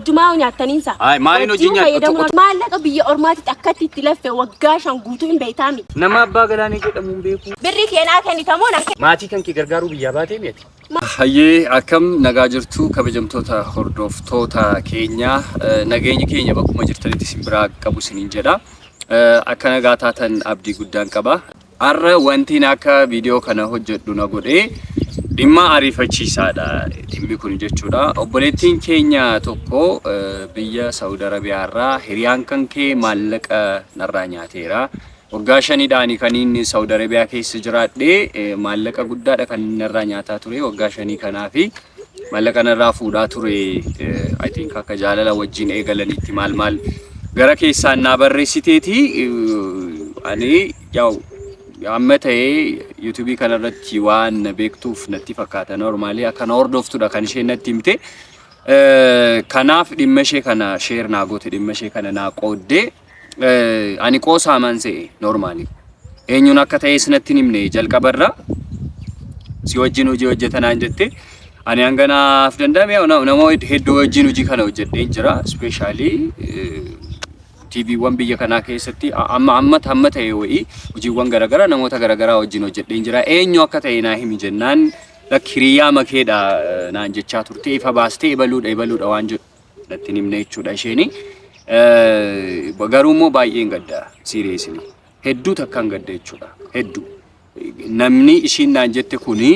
Wajjumaa nyaattaniinsa. Hayi, maaliin hojii nyaadhu? Fayyadamu maallaqa biyya ormaatitti akkatti itti laffe waggaa 5 guutuu hin beektaa miti. Nama abbaa galaanee jedhamu hin beeku. Birrii keenaa kennitamoo nan Maatii kan kee gargaaruu biyyaa baatee miti. Hayyee, akkam nagaa jirtu kabajamtoota hordoftoota keenya? Nageenyi keenya bakkuma jirtanitti isin biraa qabu isiniin jedha. Akka nagaa taatan abdii guddaan qaba. Har'a wanti akka viidiyoo kana hojjedhu na godhee dhimma ariifachiisaadha dhimmi kun jechuudha. Obboleettiin keenya tokko biyya Saawud Arabiyaa irraa hiriyaan kan kee maallaqa narraa nyaateera. Waggaa shaniidhaani kan inni Saawud Arabiyaa keessa jiraadhe, maallaqa guddaadha kan inni narraa nyaataa ture waggaa 5 kanaafi maallaqa narraa fuudhaa ture. I think akka jaalala wajjin eegalanitti maal maal gara keessaan naa barreessiteeti. Ani yaa'u amma ta'ee yuutuubii kanarratti waan na beektuuf natti fakkaata, normally akka na hordoftudha kan isheen natti himte. Kanaaf dhimma ishee kana share naa goote, dhimma ishee kana naa qooddee, ani qoosaa se'e normally. Eenyuun akka ta'es natti hin himne. Jalqabarra si wajjin hojii hojjetanaan jette. Ani hanga naaf danda'ame nama hedduu wajjin hojii kana hojjedheen jira. Especially TVwwan biyya kanaa keessatti amma amma hamma ta'e wayii hojiiwwan garaagaraa namoota garaagaraa wajjin hojjedheen jira. Eenyu akka ta'e naa himi jennaan, lakki, hiriyaa makeedha naan jechaa turte. Ifa baastee ebaluudha ebaluudha waan jedhu natti hin himne jechuudha isheeni. Garuu immoo baay'een gadda, seriously. Hedduu takkaan gadda jechuudha. Hedduu. Namni ishiin naan jette kuni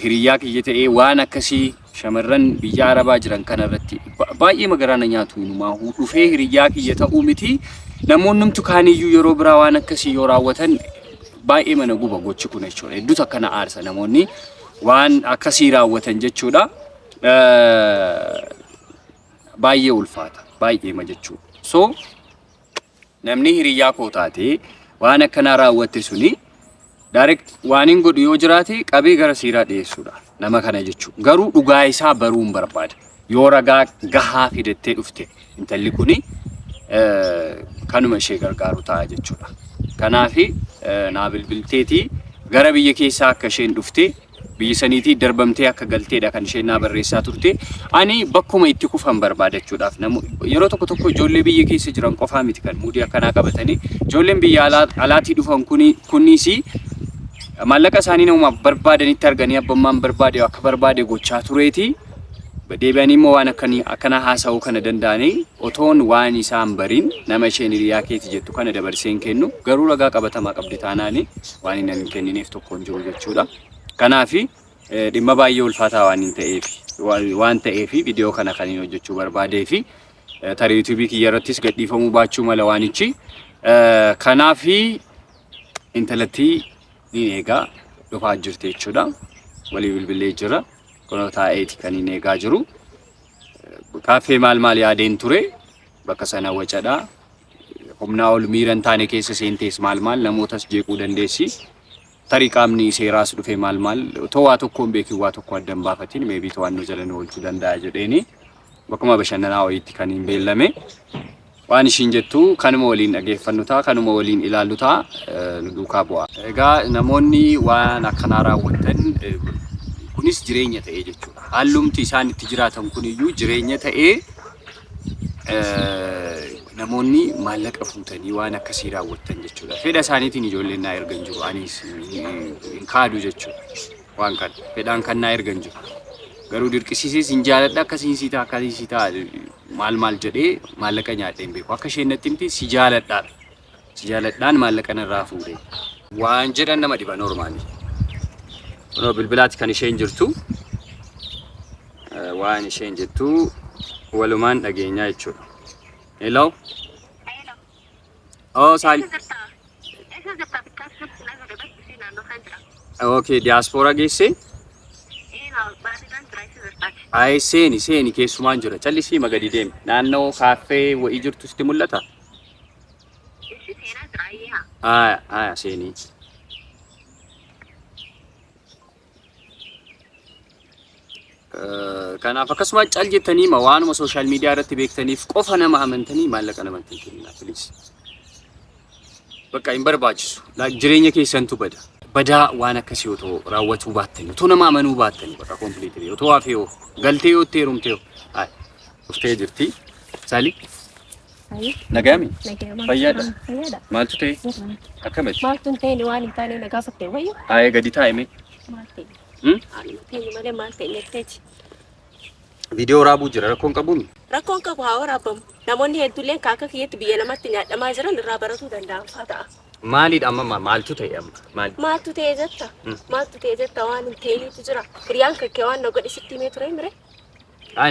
hiriyyaa kiyya ta'ee waan akkasii shamarran biyya Arabaa jiran kanarratti baay'ee magaraa na nyaatu. Inumaa dhufee hiriyyaa kiyya ta'uu miti, namoonni numtu kaaniyyuu yeroo biraa waan akkasii yoo raawwatan baay'ee mana guba gochi kun jechuudha. Hedduu takka na aarsa namoonni waan akkasii raawwatan jechuudha. Baay'ee ulfaata, baay'eema jechuudha. So namni hiriyyaa koo taate waan akkanaa raawwatte suni direct waan hin godhu yoo jiraate qabee gara seeraa dhiyeessuudha nama kana jechuudha. Garuu dhugaa isaa baruun barbaada. Yoo ragaa gahaa fidattee dhufte intalli kuni kanuma ishee gargaaru ta'a jechuudha. Kanaafi naa bilbilteetii gara biyya keessaa akka isheen dhufte, biyya saniitii darbamtee akka galteedha kan isheen naa barreessaa turte. Ani bakkuma itti kufan barbaadachuudhaaf yeroo tokko tokko ijoollee biyya keessa jiran qofaa miti kan muudii akkanaa qabatanii, ijoolleen biyya alaatii dhufan kuni kunis maallaqa isaanii namumaaf barbaadanitti arganii abbummaan barbaade akka barbaade gochaa tureeti. Deebi'anii immoo waan akkanii akkana haasa'uu kana danda'anii otoon waan isaan bariin nama isheen hiriyaa keeti jettu kana dabarsee hin kennu. Garuu ragaa qabatamaa qabdi taanaani waan inni hin kennineef tokko hin jiru jechuudha. Kanaafi dhimma baay'ee ulfaataa waan hin ta'eef waan ta'eef viidiyoo kana kan hin hojjechuu barbaadee fi tarii yuutuubii kiyya irrattis gadhiifamuu baachuu mala waanichi. Kanaafi intalattii ni eegaa, dhufaa jirti jechuudha. Walii bilbilee jira. Kunoo taa'eeti kan inni eegaa jiru. Kaaffee maal maal yaadeen ture. Bakka sana wacadha. Humnaa ol miira hin taane keessa seentees maal maal namootas jeequu dandeessi. Tarii qaamni seeraas dhufee maal maal otoo waa tokko hin beekin, waa tokko adda hin baafatin, maybe to'annoo jala nu oolchuu danda'a jedheeni bakkuma bashannanaa wayiitti kan hin beellame. Waan ishiin jettu kanuma waliin dhageeffannu ta'a, kanuma waliin ilaallu ta'a, nu duukaa bu'a. Egaa namoonni waan akkanaa raawwatan kunis jireenya ta'ee jechuudha. Hallumti isaan itti jiraatan kuniyyuu jireenya ta'ee namoonni maallaqa fuutanii waan akkasii raawwattan jechuudha. Fedha isaaniitiin ijoolleen naa ergan jiru, anis hin kaadu jechuudha. Waan kana fedhaan kan naa ergan jiru. Garuu dirqisiisee sin jaaladha, akkasiin sii ta'a, akkasiin sii ta'a, maal maal jedhee maallaqa nyaadhee hin beeku. Akka isheen natti himte si jaaladhaadha. Si jaaladhaan maallaqa narraa fuudhe. Waan jedhan nama dhiba normally. Kunoo bilbilaati kan isheen jirtu. Waan isheen jettu walumaan dhageenyaa jechuudha. Hello. Oh, Saal. Okay, diaspora geesse? Ay, seeni seeni, keessumaan jira. Callisii magadi deemi. Naannoo kaaffee wa'ii jirtu sitti mul'ata? Aya, aya, seeni. Kanaaf akkasuma cal jettanii ma waanuma social media irratti beektaniif qofa nama amantanii maallaqa namatti hin kenninaa, please. Bakka hin barbaachisu. Like jireenya keessantu bada. Badaa waan akkasii otoo raawwatuu baattanii, otoo nama amanuu baattanii, bakka completely otoo hafee hoo galtee yoo itti heerumtee hoo. Hai. Dhuftee jirti. Saalii nagaami? Fayyaadha. Fayyaadha. Maaltu ta'e? Akkamati? Maaltu hin ta'in waan hin taane na gaafatte wayyo. Haaya gadi taa'ime. Maal ta'e? Hmm? Haaluma ta'e malee maal ta'e jetteeti. Viidiyoo waraabuu jira rakkoon qabuun. Rakkoon qabu haa waraabamu. Namoonni hedduulleen kaaka kiyyatti biyya namatti nyaadhamaa jiran irraa baratuu danda'an faa ta'a. Maaliidha amma maaltu ta'e amma? Maali? Maaltu ta'e jetta? Maaltu ta'e jetta waan hin ta'initu jira. Hiriyaan kakkee waan na godhe sitti himee ture mire.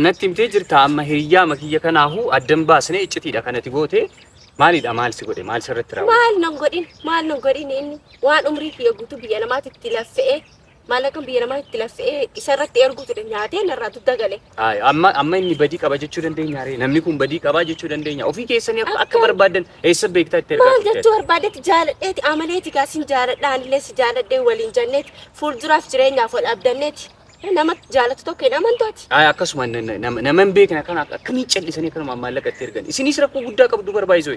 Natti himtee jirta amma hiriyaa makiyya kanaafuu addan baasnee iccitiidha kanatti goote maalidha maal si godhe maal sirratti raawwate? Maal nan godhin maal nan godhin inni waan umrii kiyya guutuu biyya namaatti itti laffa'ee maallaqa biyya namaatti itti laffa'ee isarratti erguu ture nyaatee narraa dugda gale. Ay, amma amma inni badii qaba jechuu dandeenya ree namni kun badii qabaa jechuu dandeenya ofii keessanii akka akka barbaadan eessa beektaa itti ergaa Maal turte? jechuu barbaadetti jaaladheeti amaleeti gaasin jaaladha anillee si jaaladhee waliin jenneeti fuulduraaf jireenyaaf wal abdanneeti nama jaalatu tokko hin amantooti. Ay, akkasuma nama hin beekne kana akkamiin callisanii akkanuma maallaqa itti ergan isinis rakkoo guddaa qabdu barbaayisoo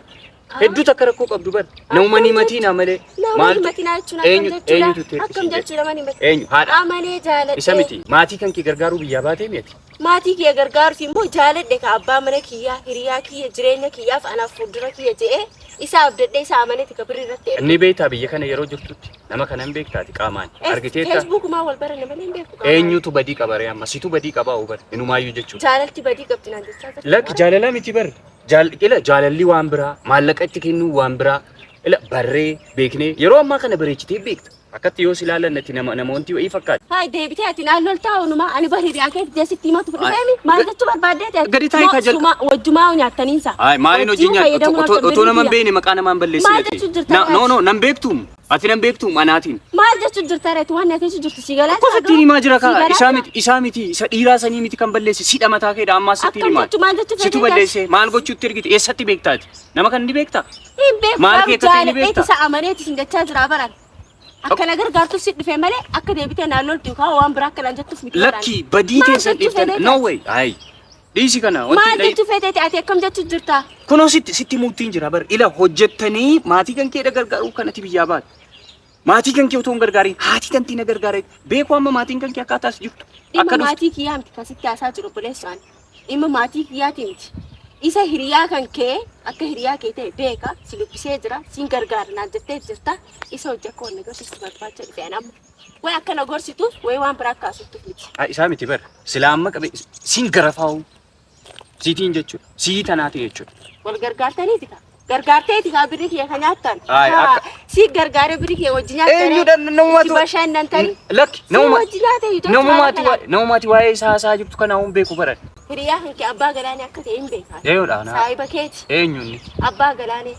hedduu takka rakkoo qabdu bar namuma ni matii malee Nama himatinaa jechuun akkam jechuudha? Eenyutu itti Akkam ergisiise? jechuudha nama himati? Eenyu haadha Amalee jaaladhee. isa miti maatii kan kee gargaaruu biyyaa baatee miti. Maatii kiyya gargaaruuf immoo jaaladhe ka abbaa mana kiyyaa, hiriyaa kiyya, jireenya kiyyaaf anaaf fuuldura kiyya je'ee isa abdadhee isa amaneeti ka birrii irratti erge. Inni beektaa biyya kana yeroo jirtutti nama kana hin beektaati qaamaan argiteetta. Feesbuukumaa wal baranne malee hin beeku qaamaan. Eenyutu badii qaba ree amma situ badii qabaa bar inumaayyuu jechuudha. Jaalalti badii qabdi naan jechaa jirti. Lakki jaalala miti bar ila jaalalli waan biraa maallaqa itti kennuu waan biraa ila barree beeknee yeroo ammaa kana bareechitee beekta akkatti yoo si ilaalan natti nama namoonni wayii fakkaata. Haay deebitee ati naan loltaa onumaa ani bar hiriyaa keetti jeesitti himatu fudhufeemi maal jechuu barbaaddeeti ati? Gadi taa'ii ka jalqa- Wajjumaa nyaattaniinsa. Ay maaliin hojii nyaata otoo nama hin beekne maqaa namaa hin balleessine. Maal jechuu jirta No no nan beektuum ati nan beektuum anaatiin. Maal jechuu jirta reetu waan nyaatee jirtu si galaa Qofa ittiin himaa jira kaa isaa miti isaa miti isa dhiiraa sanii miti kan balleesse sidha mataa keedha ammaa sittiin Akkam himaa. jechuu maal jechuu Situ balleesse maal gochuutti ergite eessatti beektaati nama kan ni beektaa? Hin beeku Maal garuu kee akka ta'e ni jaaladheeti beekta? isa amaneeti sin jechaa jira baran. Akkana gargaartuuf si dhufe malee akka deebitee naan loltu yookaan waan biraa akka naan jettuuf miti baran. Lakki badii Maal teessan jechuu dhiiftan fedheeti no ati? way ay dhiisi kana Maal wanti jechuu feeteeti ati akkam jechuu jirta? kunoo sitti sitti muuttiin jira bar ila hojjettanii maatii kan keedha gargaaruu kanatti biyyaa baate maatii kan kee otoo hin gargaariin haati tantii na gargaare beeku amma maatiin kan kee akkaataas jirtu Dhimma akka dhuftu maatii kiyyaa miti kan sitti haasaa jiru obboleessaan. Dhimma maatii kiyyaati miti. Isa hiriyaa kan kee akka hiriyaa kee ta'e beeka si dubbisee jira siin gargaara naan jettee jirta isa hojii akka wanna gorsistu barbaacha dhufe an amma. Way akka na gorsituuf way waan biraa akka haasoftuuf miti. Ay, isaa miti bar silaa amma qabe siin garafaa'u siitiin jechuudha sii tanaati jechuudha. Wal gargaartaniiti ka. Gargaarteeti kaa birrii kiyya ka nyaattan. Ay, Haa, akka- Si gargaaree birrii kiyya wajji nyaattan. Eenyudha namumatu Itti bashannantanii. Lakki Si wajji nyaate iddoo namumaati haala kanaan. namumaati waa'ee isaa haasaa jirtu kanaa hin beeku baran. Hiriyaa kan kee abbaa galaanee akka ta'e hin beekaa. Eenyudha naa Saahiba keeti. eenyu inni? Abbaa galaanee.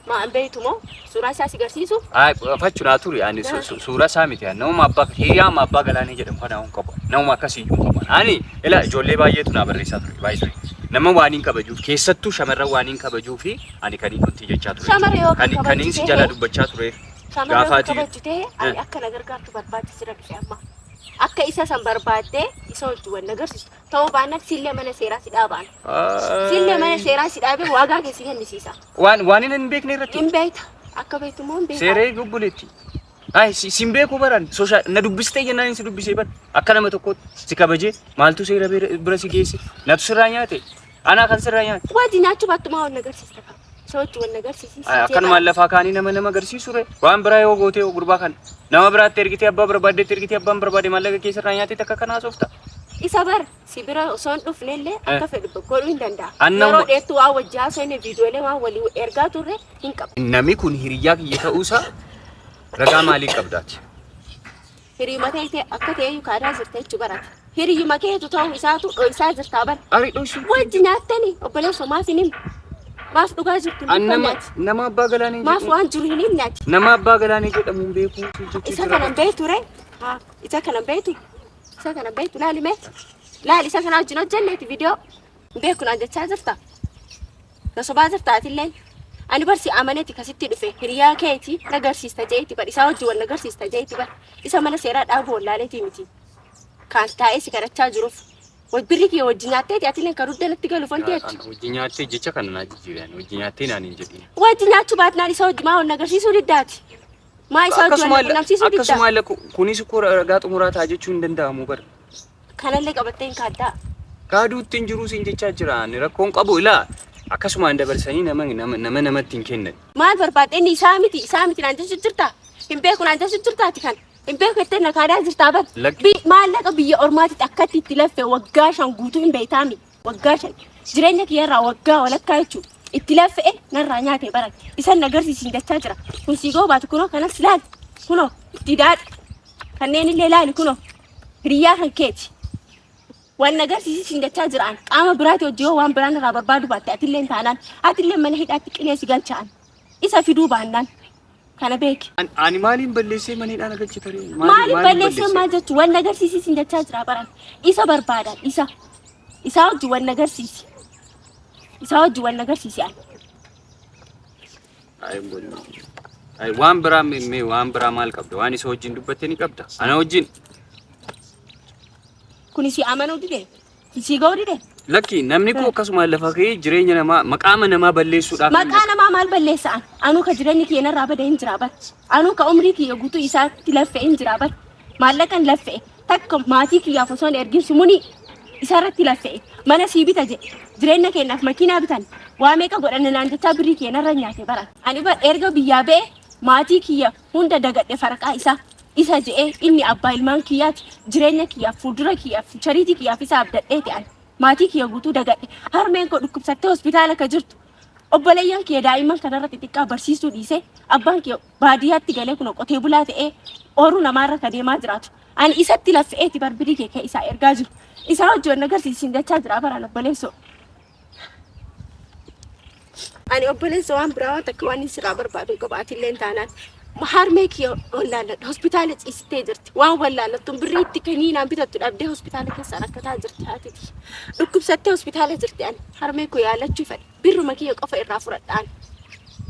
Maa hin beektu moo? Suuraa isaa si garsiisu? Ay, fachu naa ture ani suura isaa miti ani namuma abbaa hiriyaa amma abbaa galaanee jedhamu kana hin qabu namuma akkasiyyuu hin qabu ani ila ijoollee baay'eetu naa barreessaa ture baay'ee nama waan hin kabajuuf keessattuu shamarran waan hin kabajuu fi ani kan hin wanti jechaa ture Shamarra yoo kan kan kan hin si kabajju jala ta'e- dubbachaa tureef Shamarra yoo gaafaati kabajju ta'e ani akka na gargaartu barbaachisira dhufe amma. Akka isa san barbaaddee isa wajjin wal agarsiistu. Ta'uu baannaan sillee mana seeraa si dhaabaan. Sillee mana seeraa si dhaabee waagaa kee si kennisiisa. waan waan hin beekne irratti Hin beekta. Akka beektu immoo hin beekta. seeree gubbuleetti. Ay, si hin beeku baran sooshaal na dubbistee jennaan si dubbisee bar akka nama tokkootti si kabajee maaltu seera bira si geesse natu sirraa nyaate anaa kan sirraa nyaate. Wajji nyaachuu baattumaa wal agarsiista. Isa wajjin wal agarsiisi. Ay, akkanumaan lafaa kaanii nama nama agarsiisu re waan biraa yoo gootee gurbaa kana nama biraatti ergitee abbaa barbaaddeetti ergitee abbaan barbaade maallaqa kee sirraa nyaatee takka kanaa soofta. Isa bar si bira osoo hin dhufne illee akka fedhu godhuu hin danda'a. An nama- Yeroo dheertuu waan wajji haasofne viidiyoolee waan walii ergaa turre hin qabu. Namni kun hiriyyaa kiyya ta'uusaa ragaa maalii qabdaati? Hiriyyuma ta'e akka ta'e kaadaa jirta jechuu barata. Hiriyyuma keetu ta'uu isaatu dho'isaa jirtaa bara. Ari dho'isu. Wajji nyaattanii obboleessa maaf hin himne? Maaf dhugaa jirtu hin An nama dubbanne nama abbaa galaanee Maaf jedhamu waan jiru hin himne ati? nama abbaa galaanee jedhamu hin beeku jechuu Isa jira. kana hin beektu ree? Haa, isa kana hin beektu? Isa kana hin beektu laali mee? Laali isa kana wajjin hojjenneeti viidiyoo. Hin beeku naan jechaa jirta. Na sobaa jirta atilleen. Ani barsi amaneeti kasitti dhufe hiriyaa keeti na garsiista jeeti bar isaa wajjin wal na garsiista jeeti bar isa mana seeraa dhaabu wallaaleeti miti. Kan taa'ee si kadhachaa jiruuf. Birri kiyya wajjin nyaatteeti atilleen kan dugda natti galuuf wanti jechu. Hojii nyaattee jecha kana naa jijjiiran hojii nyaattee naan hin jedhin. Wajji nyaachuu baatnaan isa wajji maa wal na agarsiisuu diddaati. Maa isa wajji wal na qunnamsiisuu diddaa. Akkasuma illee kunis koo ragaa xumuraa ta'a jechuu hin danda'amu bara. Kanallee qabattee hin kaaddaa. Kaaduutti hin jiruu siin jechaa jira. Ani rakkoon qabu ilaa akkasumaan dabarsanii nama nama nama namatti hin kennan. Maal barbaadde inni isaa miti isaa miti naan jechuu jirta? Hin beeku naan jechuu jirta ati kana? Hin beeku jettee na kaadaa jirtaa bar. Lakki. Maallaqa biyya ormaatitti akkatti itti laffe waggaa 5 guutuu hin beektaami. Waggaa 5 jireenya kiyyarraa waggaa walakkaa jechuudha. Itti laffe'e narraa nyaate baran. Isan na garsiisin jechaa jira. Kun sii ga'uu baatu kunoo kanas laali. Kunoo itti daadhi. Kanneen illee laali kunoo. Hiriyyaa kan keeti. Waan na garsiisin jechaa jira an. Qaama biraati hojii yoo waan biraan irraa barbaadu baatte atillee taanaan. Atillee mana hidhaatti qilee si galcha'an. Isa fiduu baannaan. Kana beeki. Ani maaliin balleessee mana hidhaa na galchita ree? Maaliin balleessee maal jechuun waan na garsiisin jechaa jira baran. Isa barbaadan isa. Isaa wajjin wal na garsiisi. Isaa wajjin wal na garsiisi ani. Ay, waan biraa mee waan biraa maal qabda? Waan isa wajjin dubbatte ni qabda. Ana wajjin. Kuni si amanuu dide? Si ga'uu dide? Lakki namni koo akkasumaan lafa ka'ee jireenya namaa maqaama namaa balleessuudhaaf. Maqaa namaa maal balleessa an? Anuu ka jireenyi kiyya narraa bade hin jira bar. Anuu ka umrii kiyya guutuu isaatti laffee hin jira bar. Maallaqan laffee takka maatii kiyyaaf osoo hin ergin sumunii isarratti laffee mana sii bita jedhe jireenya keenyaaf makiinaa bitan waa meeqa godhanne naan jechaa birrii kiyya narra nyaate bara. Ani bar erga biyyaa ba'e maatii kiyya hunda dagadhe faraqaa isaa isa je'ee inni abbaa ilmaan kiyyaati jireenya kiyyaaf fuuldura kiyyaaf chariitii kiyyaaf isa abdadheeti ani. Maatii kiyya guutuu dagadhe. Harmeen koo dhukkubsattee hospitaala ka jirtu. Obboleeyyan kiyya daa'imman kanarra xixiqqaa barsiisuu dhiisee abbaan kiyya baadiyyaatti galee kun qotee bulaa ta'ee ooruu namaarra ka deemaa jiraatu. Ani isatti laffe'eeti barbirii kee isaa ergaa jiru. Isaa hojii wanna agarsiisin jechaa jira baraan obboleessoo. Ani obboleessa waan biraa waan takka waan inni sirraa barbaadu hin qabu atillee hin taanaan. Harmee kiyya wallaalladha. Hospitaala ciistee jirti. Waan wallaallattuun birrii itti kaniinaan bitattu dhabdee hospitaala keessaa rakkataa jirti haatiti. Dhukkubsattee hospitaala jirti ani. Harmee koo yaalachuu fedha. Birruma kiyya qofa irraa fudhadha ani.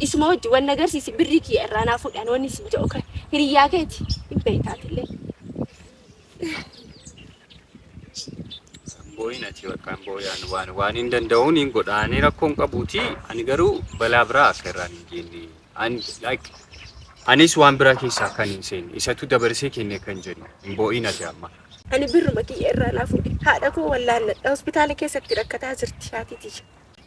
Isuma wajji wanna agarsiisi birrii kiyya irraa naa fuudhan wanni isin jedhu kan hiriyyaa keeti hin beektaatillee. Boo'in ati bakka boo'aan waan waan hin danda'uun hin godha. Ani rakkoon qabuuti. Ani garuu balaa biraa akka irraan hin geenye. Ani like anis waan biraa keessaa kan hin seenne. Isatu dabarsee kenne kan jennu. Hin boo'in ati amma. Ani birruma kiyya irraa naa fuudhe. Haadha koo wallaalladha. Hospitaala keessatti rakkataa jirti haati tiyya.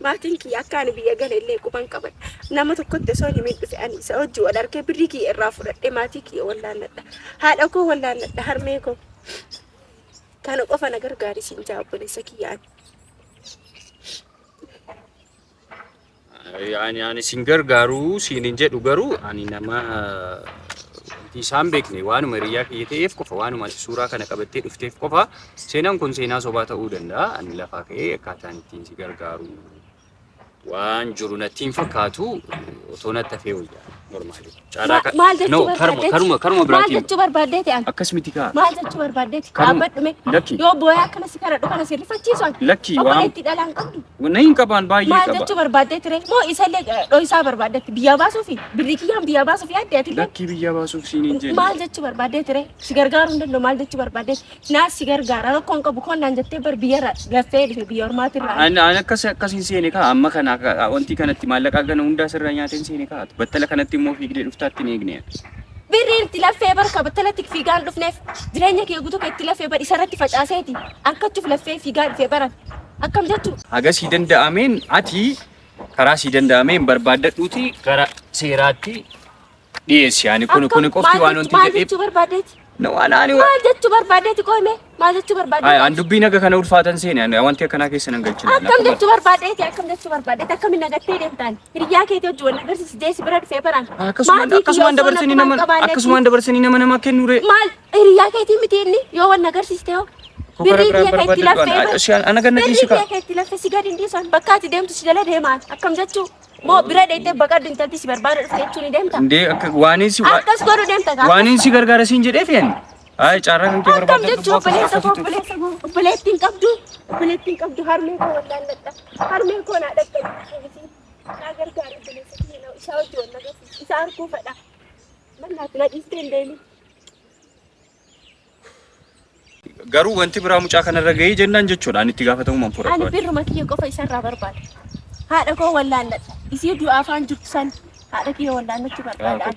Maatiin kiyya akka ani biyya gale illee quban qaban. Nama tokkotti osoo hin himin dhufe ani isa hojii wal argee birrii kiyya irraa fudhadhee maatii kiyya wallaalladha. Haadha koo wallaalladha harmee koo. Kana qofa na gargaari siin jaa obboleessa kiyya ani. Ani ani sin gargaaruu siin hin jedhu garuu ani nama wanti isaan beekne waanuma hiriyyaa kiyya ta'eef qofa waanuma ati suuraa kana qabattee dhufteef qofa seenaan kun seenaa sobaa ta'uu danda'a. Ani lafaa ka'ee akkaataan ittiin si gargaaru waan jiru natti hin fakkaatu otoo natti hafee wayyaa normaali. Maal jechuu No, karuma barbaaddeeti? karuma karuma Maal biraatiin jechuu barbaaddeeti ani? akkas miti kaa. Maal jechuu barbaaddeeti? Karuma- Dhaabbadhu mee. Lakki. Yoo booyaa akkana si kadhadhu kana si rifachiisu ani. Lakki waan Obboleetti dhalaan qabdu. na hin qabaan baay'ee Maal qaba. jechuu barbaaddeeti ree? Moo isallee dho'isaa barbaaddetti biyyaa baasuufi birrii kiyyaan biyyaa baasuuf yaadde ati illee? Lakkii biyya baasuuf siin hin jenne. Maal jechuu barbaaddeeti ree? Si gargaaruu hin danda'u maal jechuu barbaaddeeti? Naas si gargaara rakkoon qabu koon naan jettee bar biyyarra laffee dhufe biyya ormaatirraa. Ani ani akkas akkas hin seene kaa amma kana wanti kanatti maallaqa kana hundaa sirraa nyaatee hin seene kaa battala kanatti immoo fiigdee dhuftaatti hin eegne. Birriin itti laffee barka battalatti fiigaan dhufneef jireenya kee guutuu kan itti laffee bar isarratti facaaseeti harkachuuf laffee fiigaa dhufee baran akkam jechuu Haga sii danda'ameen ati karaa sii danda'ameen barbaaddadhuuti gara seeraatti dhiyeessi. Ani kun kun qofti waan wanti maal jedhee jechuu barbaaddeeti? Na waan ani Maal jechuu barbaaddeeti qoome? Maal jechuu barbaaddeeti? An dubbiin akka kana ulfaatan seene ani wanti akkanaa keessa nan galchine. Akkam jechuu barbaaddeeti? Akkam jechuu barbaaddeeti? Akkamiin nagattee deemtaan? Hiriyyaa keetii hojii wal agarsiisi jeesi bira dhufee baraan. Akkasumaan Maatii kiyya akkasumaan osoo dabarsanii natti nama maal qabaannetti? akkasumaan dabarsanii nama namaa kennu ree. Maal hiriyyaa keetii miti inni yoo wal agarsiiste hoo? Birrii kiyya kan itti laffee bara. Ana ganna Birrii dhiisu kiyya kaa. kan itti laffee si gadi hin dhiisan bakka ati deemtu si jala deemaan akkam jechuu? Moo bira deemtee baqadhu intalti si barbaada dhufte jechuun ni deemta? Indee akka waaniin si Akkas godhu deemta gaa. waaniin si gargaara siin jedheef yani. Ay carraa kan kee Akkam barbaadadhu jechuu obboleessa koo obboleessa koo obboleettiin qabdu obboleettiin qabdu harmee koo wallaalladha harmee koo naa dhaqqabi naa gargaara obboleessa kiyya na isaa hojii wal agarsiisa isaa arguu fedha mannaatti na dhiistee hin deemin. Garuu wanti biraa mucaa kanarra gahee jennaan jechuudha. Ani itti gaafatamummaan Ani fudhadhu. birruma kiyya qofa isarraa barbaada. Haadha koo wallaalladha. Isii du'aa afaan jirtu san haadha kiyya wallaallachuu barbaada.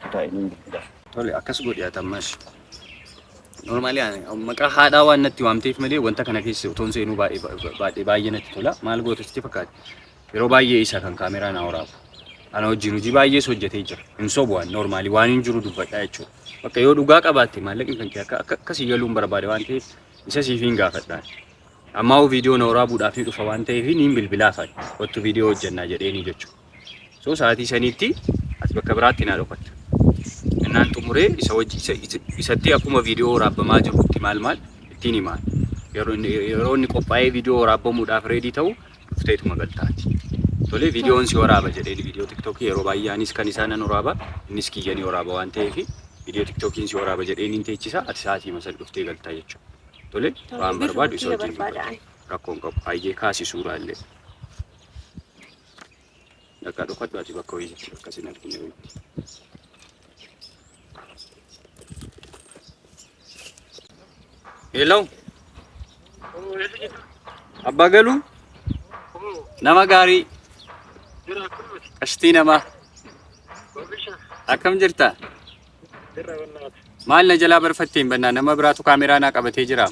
Tole akkas godhi ati ammas. Normally maqaa haadhaa waan natti waamteef malee wanta kana keessa otoo hin seenuu baay'ee baay'ee baay'ee natti tola. Maal goota sitti fakkaate? Yeroo baay'ee isa kan kaameraa na waraabu. Ana wajjin hojii baay'ees hojjetee jira. Hin sobu waan normally waan hin jiru dubbadhaa jechuudha. Bakka yoo dhugaa qabaatte maallaqni kan kee akka akka akkasii galuun barbaade waan ta'eef isa siif hin gaafadhaan. Ammaa hoo viidiyoo na waraabuudhaaf ni dhufa waan ta'eef niin bilbilaafan. Kottu viidiyoo hojjennaa jedheenii jechuudha. So sa'aatii saniitti ati bakka biraatti naa dhokatta. Innaan xumuree isa wajji isa, isatti akkuma viidiyoo waraabbamaa jirutti maal maal ittiin himaa. Yeroo inni qophaa'ee viidiyoo waraabbamuudhaaf ready ta'u dhufteetuma galtaati. Tolee, viidiyoon si waraaba jedheen. Viidiyoo TikTokii yeroo baay'ee anis kan isaa nan waraaba, innis kiyya ni waraaba waan ta'eef viidiyoo TikTokiin si waraaba jedheen hin teechisa, ati sa'aatii masa dhuftee galtaa jechuudha. Tolee, waan barbaadu isa wajjin dubbata. Rakkoon qabu. Hayyee, kaasi suuraa illee. Dhaqaa dhokadhu ati bakka wayii akkasin argine wayiitti. Hello. Abbaa Galuu. Nama gaarii. Qashtii namaa. Akkam jirta? Maal na jalaa barfattee hin bannaa, nama biraatu kaameraa naa qabatee jira.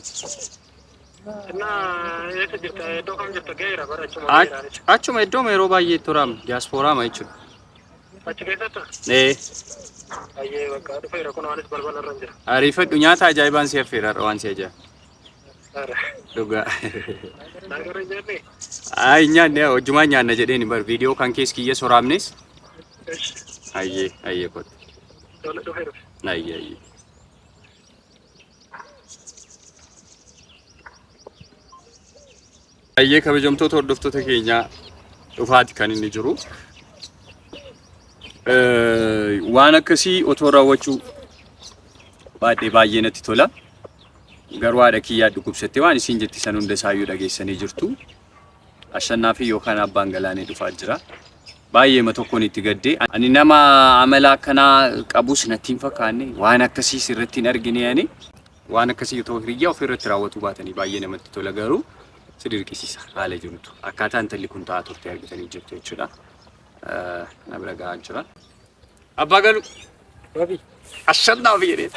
Eessa jirta? Iddoo kam jirta? Ga'eera bara achuma ga'eera. Achuma iddoo yeroo baay'ee turaam diyaaspooraama jechuudha. Achi keessatti? Ee. Ayyee, bakka dhufeera, kun anis balbala irra jira. Ariifadhu, nyaata ajaa'ibaan si affeera har'a waan si ajaa'iba. Dhugaa. Nagarra hin jenne? Ay, nyaanne, hojjumaan nyaanna jedheen bar viidiyoo kan kees kiyya soraamnes. Hayyee, hayyee, kottu. Tole, dhufeera. Hayyee, hayyee. Hayyee, kabajamtoota hordoftoota keenyaa, dhufaati kan inni jiru. Waan akkasii otoo raawwachuu baay'ee baay'ee natti tola. Garuu haadha kiyyaa dhukkubsattee waan isiin jetti san hunda isaayyuu dhageessanii jirtu. Ashannaa fi yookaan abbaan galaanee dhufaa jira. Baay'eema tokkoon itti gaddee. Ani nama amala akkanaa qabus natti hin fakkaanne, waan akkasiis irratti hin argine. Ani waan akkasii otoo hiriyyaa ofirratti raawwatuu baatanii baay'ee namatti tola, garuu si dirqisiisa haala jirutu. Akkaataa intalli kun ta'aa turte argitanii jirtu jechuudha. Na bira gahaa jira. Abbaa Galu. Rabi. Ashannaa fi jedhee.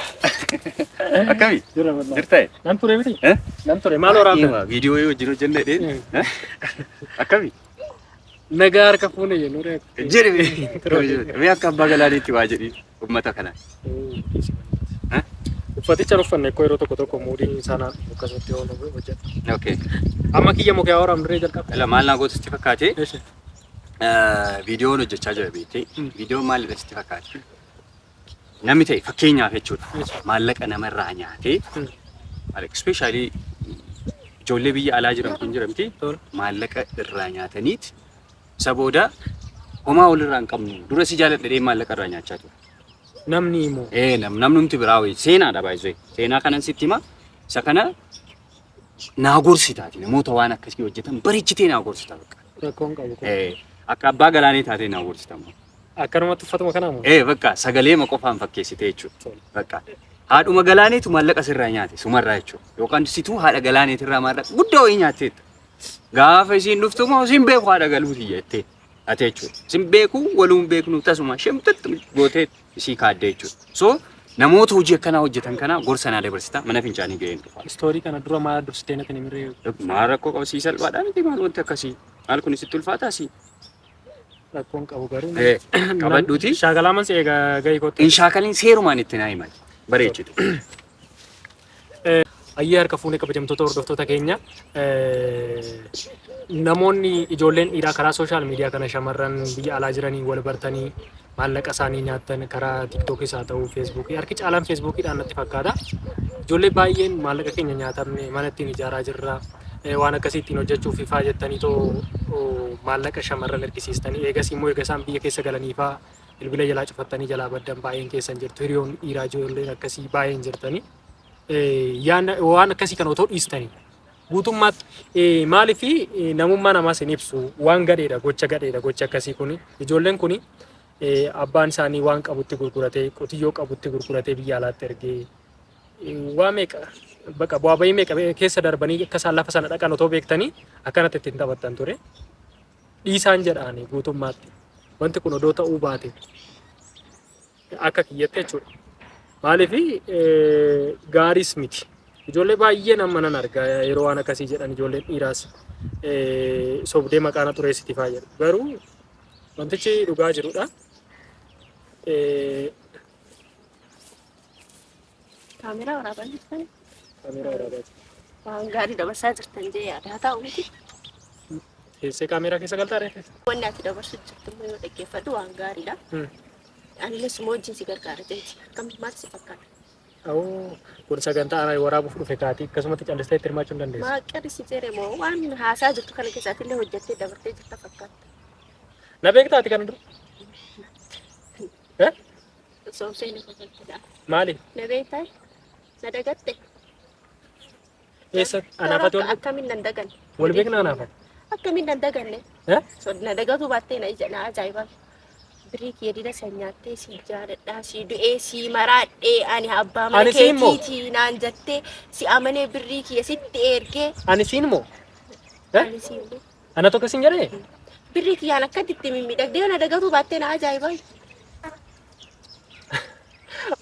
Akkami? Jira wallah. Jirta? Nan ture miti? Eh? Nan ture. Maal waraabda? Viidiyoo wajjin hojjenne dheen. Akkami? Nagaa harka fuune jennu ree. Jedhi mee, akka abbaa galaaniitti waa jedhi uummata kana. Eh? Uffaticha uffanne koo yeroo tokko tokko moodiin sana akkasumatti yoo nu hojjedha. Okay. Amma kiyya mukaa waraabnu ree jalqaba. Ela, maal naa gootu sitti fakkaate? Eesha. Viidiyoon hojjechaa jira beektee. Viidiyoon maalidha sitti fakkaate? Namni ta'e fakkeenyaaf jechuudha. Maallaqa namarraa nyaatee, especially ijoollee biyya alaa jiran kun jira miti, maallaqa irraa nyaataniit isa booda homaa walirraa hin qabnu, dura si jaaladha jedhee maallaqa irraa nyaachaa ture. Namni immoo. Ee, namnumti biraa wayii seenaadha baay'isee. Seenaa kanan sitti hima. Isa kana naa gorsitaati, namoota waan akkasii hojjetan bareechitee naa gorsita bakka. Rakkoon qabu kun. Ee, akka abbaa galaanee taatee naa gorsita immoo. Akkanumatti uffatuma kanaa moo? Ee, bakka sagaleema qofaan fakkeessitee jechuudha. Bakka haadhuma galaaneetu maallaqa sirraa nyaate sumarraa jechuudha. Yookaan situu haadha galaaneetirraa maallaqa guddaa wayii nyaatteetta. Gaafa isiin dhuftu immoo sin beeku haadha galuuti jettee ate jechuudha. Sin beeku, waluun beeknu, tasuma shemtatti gootee isii kaaddee jechuudha. So namoota hojii akkanaa hojjetan kana gorsa naa dabarsita, mana fincaanii ga'een dhufa. Istoorii kana dura maal dursitee natti himirree? Maal rakkoo qaba, sii salphaadhaa miti, maal wanti akkasii? Maal kun sitti ulfaataa sii? Rakkoon qabu garuu. Ee, qabadhuuti. Shaakalaaman si egaa gahii kottu. In shaakaliin, seerumaan itti naa himan. Bareechitu. Ayyee, harka fuunee kabajamtoota hordoftoota keenya. Namoonni ijoolleen dhiiraa karaa social media kana shamarran biyya alaa jiranii wal bartanii maallaqa isaanii nyaattan, karaa TikTokis haa ta'u Facebookii, harki caalaan Facebookiidhaan natti fakkaata. Ijoollee baay'een maallaqa keenya nyaatamne, mana ittiin ijaaraa jirra, waan akkasii ittiin hojjechuuf ifaa jettanii too maallaqa shamarran ergisiistanii, eegas immoo erga isaan biyya keessa galanii faa bilbila jalaa cufattanii jalaa baddan baay'een keessan jirtu, hiriyoonni dhiiraa ijoolleen akkasii baay'een jirtanii. Waan akkasii kana otoo dhiistanii guutummaatti, maaliif namummaa namaas hin ibsu, waan gadheedha, gocha gadheedha gocha akkasii kuni. Ijoolleen kuni abbaan isaanii waan qabutti gurguratee, qotiyyoo qabutti gurguratee biyya alaatti ergee, waa meeqa baqa bu'aa bahii meeqa keessa darbanii akka isaan lafa sana dhaqan otoo beektanii akkanatti ittiin taphattan ture. Dhiisaan jedhaani guutummaatti wanti kun odoo ta'uu baate akka kiyyatti jechuudha. Maaliif gaariis miti. Ijoollee baay'een amma nan arga yeroo waan akkasii jedhan ijoolleen dhiiraas sobdee maqaa na xureessiti faa jedhu. Garuu wantichi dhugaa jirudha. Kaameraa waraabaa jirtan. Kaameraa waraabaa jira. Waan gaarii dabarsaa jirtan jee yaada haa ta'u miti. Teessee kaameraa keessa galtaa ree? Wanni ati dabarsu jirtu immoo yoo dhaggeeffadhu waan gaariidha. Anillee suma wajjin si gargaara jeeti. Akkam maal si fakkaata? Awoo kun sagantaa ana waraabuuf dhufe kaati akkasumatti callistee itti hirmaachuu hin dandeessu. Maa qarri si jere moo waan haasaa jirtu kana keessaatti illee hojjettee dabartee jirta fakkaata. Na beektaa ati kana dura? Eh? Soomsee na fakkaata. Maali? Na beektaa? Na dagatte? Eessa? Anaafati wal Akkamiin nan daganne? Wal beekna anaafati? Akkamiin nan daganne? Eh? Na dagatu baattee na ija na ajaa'iba. Birrii kiyya dida san nyaattee si jaaladhaa si du'ee si maraadhee ani abbaa mana Ani siin moo? keetiitii naan jettee si amanee birrii kiyya sitti ergee. Ani siin moo? Eh? Ani siin moo? Ana tokko siin jedhee? Birrii kiyyaan akkatti itti mimmiidhagdee na dagatu baattee na ajaa'iba.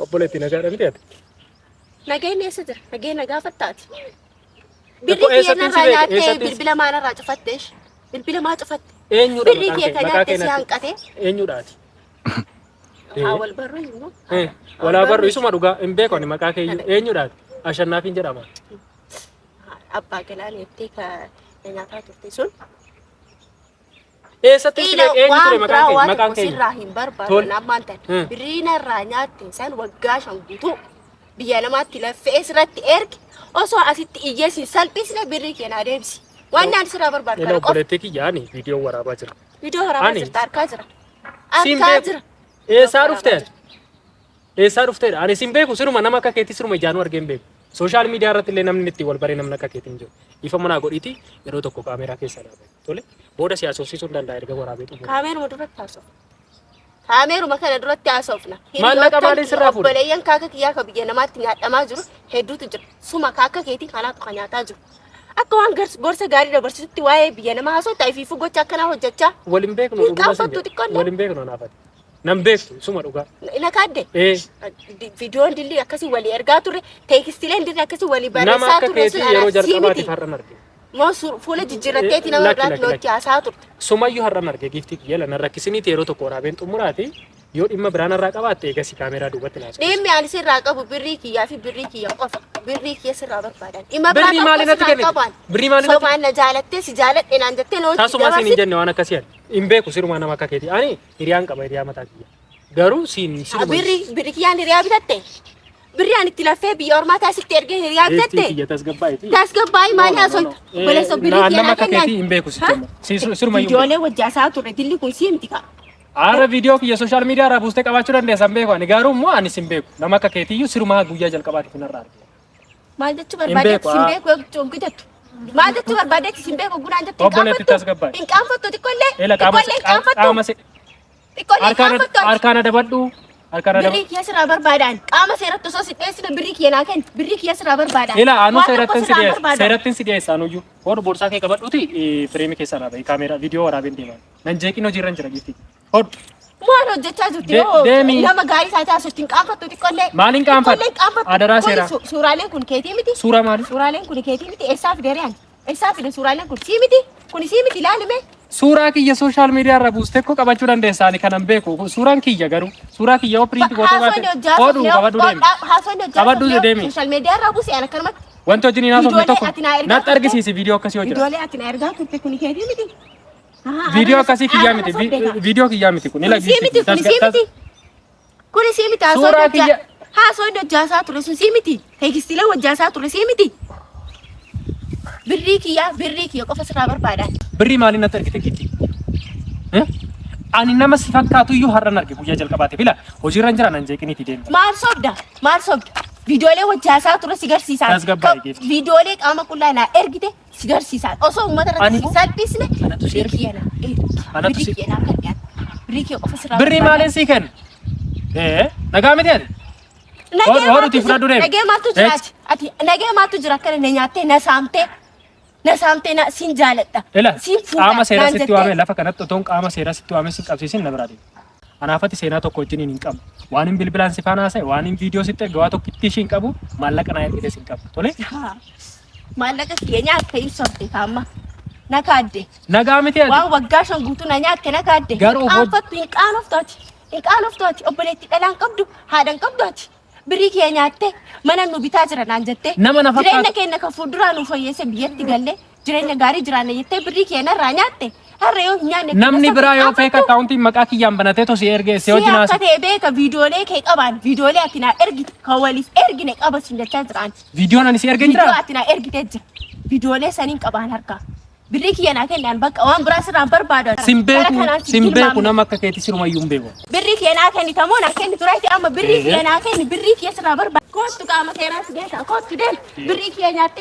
Obboleetti nagaadha miti ati? Nageenyi eessa jira? Nageenya gaafattaati. Tokko Birrii kiyya eessatti si narraa beeka? nyaattee Eessatti si- bilbila maa narraa cufatte? Bilbila maa cufatte? Eenyudha Birrii maqaan kiyya kee? ka Maqaa nyaatte kee si natti. hanqate. Eenyudha ati? Haa wal barru immoo. Walaa barru isuma dhugaa hin beeku ani maqaa kee iyyuu. Eenyudha ati? Ashannaafiin jedhama. Abbaa Galaanee jettee ka na nyaataa turte sun. Eessatti si Ila beeka? Eenyu ture waan maqaan biraa kee? waan Maqaan tokko kee? sirraa hin barbaadu Tole. ammaan tan. Birrii narraa nyaatte san waggaa 5 guutuu biyya namaatti laffee sirratti erge osoo asitti iyyee sin salphisne birrii kee naa deebisi. Waan naan sirraa barbaadu Ila kana qofa. obboleettii kiyya ani viidiyoo waraabaa jira. Viidiyoo waraabaa Ani- jirta harkaa jira. Siin Harkaa beeku. jira. Eessaa dhufte ati? Eessaa dhufteedha? Ani sin beeku siruma nama akka keetii siruma ijaanuu argee hin beeku. Sooshaal miidiyaa irratti illee namni itti wal baree namni akka keetii hin jiru. Ifa manaa godhiiti yeroo tokko kaameeraa keessa dhaabee. Tole booda si haasofsiisuu hin danda'a erga waraabee xumure. Kaameeruma duratti haasofna. Kaameeruma kana duratti haasofna. Maallaqa maaliin sirraa fuudhe? Obboleeyyan kaaka kiyyaa ka biyya namaatti nyaadhamaa jiru hedduutu jira. Suma kaaka keetii kanaatu ka nyaataa jiru. Akka waan gorsa gaarii dabarsitutti waa'ee biyya namaa haasofta ifiifuu gocha akkanaa hojjechaa. Wal hin beeknu Hin dhuguma sin qaanfattu jedha. xiqqoollee. Wal hin beeknu anaaf ati. Nan beektu suma dhugaa. Na kaadde. Ee Viidiyoon dilli akkasii walii ergaa turre teekstileen dilli akkasii walii nama barreessaa akka turre sun keetii yeroo anaaf sii miti. jalqabaatiif har'an arge. Moo fuula jijjiirratteeti nama Lakki, biraatti lakki, nootti lakki. haasaa turte. Sumayyuu har'an arge giiftii kiyya lana rakkisiniiti yeroo tokko waraabeen xumuraati yoo dhimma biraan irraa qabaatte eegasii kaameeraa duubatti naasofsiisa. Dhimmi ani sirraa qabu birrii kiyyaa fi birrii kiyya qofa. Birrii kiyya sirraa barbaadan. Dhimma biraa Birrii tokko maaliin natti sirraa kennite? qaban. Birrii maaliin natti Sobaan na jaalattee si jaaladhe naan jettee na hojii Tasuma siin hin dabarsite. jenne waan akkasii ani. Hin beeku sirumaa nama akka keetii. Ani hiriyaan qaba hiriyaa mataa kiyya. Garuu siin siruma. Birrii birrii kiyyaan hiriyaa bitatte. Birrii ani itti laffee biyya ormaa taasisti ergee hiriyaa Giiftii bitatte. kiyya tasgabbaa'iti. Tasgabbaa'ii maali haasofta? Obboleessa birrii kiyya Nama naa akka kennaan. keetii hin beeku sitti immoo. Siruma iyyuu hin beeku. Viidiyoolee wajji haasaa turre dilli kun sii miti kaa. Aara viidiyoo kiyya sooshaal miidiyaa irraa buustee qabaachuu dandeessa hin beeku ani garuu immoo anis hin beeku. Nama akka keetiyyuu sirumaa guyyaa jalqabaatiif hin har'a arge. Maal jechuu Hin barbaadeetti beeku, sin haa. beeku jechuun jettu. Maal jechuu barbadeetti sin beeku gunaan jettu hin Obboleetti qaanfattu. tasgabbaa'e. Hin qaanfattu xiqqoollee. Ela qaama Xiqqoollee hin qaanfattu. qaama se Xiqqoollee hin harkaan qaanfattu. harkaan adabadhu harkaan adabadhu. Birrii kiyya sirraa barbaadan. Qaama seeratti osoo si dhiyeessine birrii kiyya naa kenni. Birrii kiyya sirraa barbaadan. Ela anuu Waan tokko seerattin si sirraa dhiyeessa barbaadan. seerattin si dhiyeessa anuyyuu. Hodhu boorsaa kee qabadhuuti fireemii keessaa naa bahi kaameeraa viidiyoo waraabeen deemaa. Nan jeeqin hojiirra hin jira giiftii. Hodhu. Maal hojjechaa jirti yoo Deemi. nama gaarii taatee haasofti hin qaanfattu xiqqoollee. Maaliin qaanfadha? Xiqqoollee hin qaanfattu. Adaraa Kuni seeraa. Suuraaleen kun keetii miti. Suuraa maali? Suuraaleen kun keetii miti. Eessaa fide riyaan? Eessaa fide suuraaleen kun? Sii miti? Kuni sii miti ilaalime. Suuraa kiyya sooshaal miidiyaa irra buustee koo qabachuu dandeessa ani kanan beeku. Suuraan kiyya garuu suuraa kiyya yoo piriinti gootee baate hodhu qabadhu deemi. Haasofni hojjaa Qabadhu deemi. Sooshaal miidiyaa irraa buusee ani akkanumatti. Wanti wajjin hin haasofne Viidiyoolee tokko ati naa ergaa natti turte. argisiisi viidiyoo akkasii yoo jira. Viidiyoolee ati naa ergaa turte kuni keetii miti. Ahaa, Viidiyoo arra akkasii kiyyaa arra miti. sobde kaa. Viidiyoo kiyyaa miti kun. Kuni sii miti kuni sii miti. Kuni sii miti haasofni Suuraa hojjaa kiyya- haasofni hojjaasaa ture sun sii miti. Teekstiilee hojjaasaa ture sii miti. Birrii kiyyaa birrii kiyya qofa sirraa barbaadan. Birrii maaliin natti argite gitti? Ani nama si fakkaatu iyyuu har'an arge guyyaa jalqabaate bila hojiirra hin jira nan jeeqiniiti deemi. Maal sobda? Maal sobda? Viidiyoolee hojjaasaa ture si garsiisaan. Tasgabbaa'e giifti. Viidiyoolee qaama qullaa naa ergite si garsiisaan. Osoo uummata irratti Ani si salphisne Anatu si birrii erge. kiyya naa ergi. Anatu Birrii si- kiyya naa kan dhiyaatu. Birrii kiyya qofa sirraa Birrii barbaadan. maaliin sii kenna? Nagaa miti ati? Nagee Hodhu maaltu fudhadhu jira? deemi. Nagee maaltu jira ati? Ati nagee maaltu jira akkana na nyaattee na saamtee na saamtee na siin jaaladha. Ila Siin fuudha qaama seeraa naan sitti jettee. waame lafa kanatti otoon qaama seeraa sitti waame sin qabsiisin na biraa deemi. Anaafati seenaa tokko wajjin hin qabu. Waan hin bilbilaan si faana haasa'e, waan hin viidiyoo sitti erge, waa tokkitti ishii hin qabu, maallaqa naa ergites hin qabu. Tole? Haa. Maallaqa kiyya nyaatte hin sobde kaamma. Na kaadde. Nagaa miti ati. Waan waggaa 5 guutuu na nyaatte na kaadde. Garuu Hin qaanfattu, hin qaanoftu ati. Hin qaanoftu ati. Obboleettii dhalaa hin qabdu, haadha hin qabdu ati. Birrii kiyya nyaatte mana nu bitaa jira naan jettee. Nama na fakkaatu. Jireenya keenya kan fuulduraa nu fooyyesse biyyatti gallee jireenya gaarii jiraanna jettee birrii kiyya narraa nyaatte. Har'a yoo hin nyaanne Namni biraa yoo feeka akkaawuntii maqaa kiyyaan banatee tosii ergee si Si wajjin akka haasa. ta'e beeka viidiyoolee kee qabaan viidiyoolee ati naa ergite kan waliif ergine qaba sin jechaa jiraan. Viidiyoon ani si ergeen Viidiyoo jiraa? ati naa ergitee jira. Viidiyoolee saniin qabaan harkaa. Birrii kiyya naa kenni an bakka waan biraa sirraan barbaadu. Sin Gara beeku, kanaan si sin beeku tilmaamne. nama akka keetii sirumayyuu hin beeku. Birrii kiyya naa kenni tamoo naa kenni tureeti amma birrii kiyya naa kenni birrii kiyya sirraa barbaadu. Koottu qaama seeraa si geessa koottu deem birrii kiyya nyaattee.